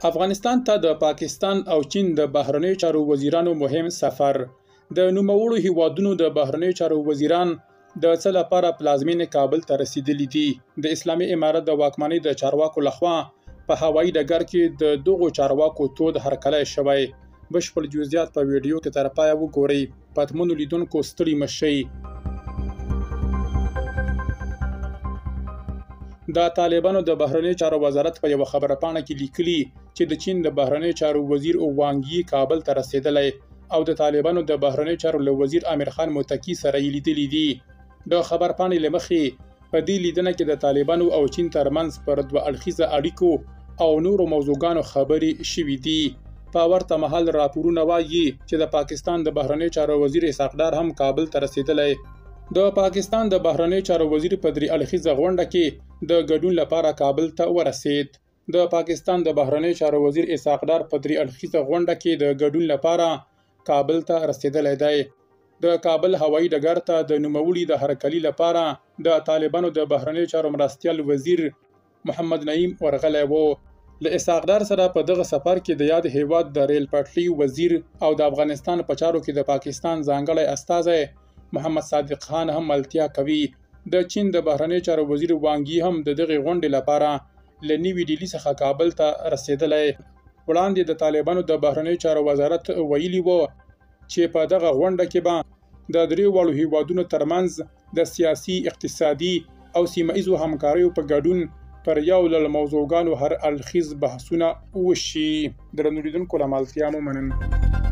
افغانستان ته د پاکستان او چین د بهرنیو چارو وزیرانو مهم سفر. د نوموړو هیوادونو د بهرنیو چارو وزیران د څه لپاره پلازمینې کابل ته رسیدلي دي؟ د اسلامي امارت د واکمنۍ د چارواکو لخوا په هوایي ډګر کې د دغو چارواکو تود هرکلی شوی. بشپړ جزئیات په ویډیو کې تر پایه وګورئ. پتمنو لیدونکو ستړي مشئ. د طالبانو د بهرنیو چارو وزارت په یوه خبرپاڼه کې لیکلي چې د چین د بهرنیو چارو وزیر وانګ یي کابل ته رسېدلی او د طالبانو د بهرنیو چارو له وزیر امیرخان متقي سره یې لیدلي دي. د خبرپاڼې له مخې، په دې لیدنه کې د طالبانو او چین ترمنځ پر دوه اړخیزه اړیکو او نورو موضوعګانو خبرې شوې دي. په ورته مهال راپورونه وايي چې د پاکستان د بهرنیو چارو وزیر اسحاق ډار هم کابل ته رسېدلی. د پاکستان د بهرنیو چارو وزیر په درې اړخیزه غونډه کې د ګډون لپاره کابل ته ورسېد. د پاکستان د بهرنیو چارو وزیر اسحاق ډار په درې اړخیزه غونډه کې د ګډون لپاره کابل ته رسېدلی دی. د کابل هوایي ډګر ته د نوموړي د هرکلي لپاره د طالبانو د بهرنیو چارو مرستیال وزیر محمد نعیم ورغلی و. له اسحاق ډار سره په دغه سفر کې د یاد هیواد د ریل پټلۍ وزیر او د افغانستان په چارو کې د پاکستان ځانګړی استازی محمد صادق خان هم ملتیا کوي. د چین د بهرنیو چارو وزیر وانګ یي هم د دغې غونډې لپاره له نوي ډیلي څخه کابل ته رسېدلی. وړاندې د طالبانو د بهرنیو چارو وزارت ویلي و چې په دغه غونډه کې به د درې واړو هیوادونو ترمنځ د سیاسي، اقتصادي او سیمه ایزو همکاریو په ګډون پر یو لړ موضوعګانو هر اړخیز بحثونه وشي. درنو لیدونکو، له ملتیا مو مننه.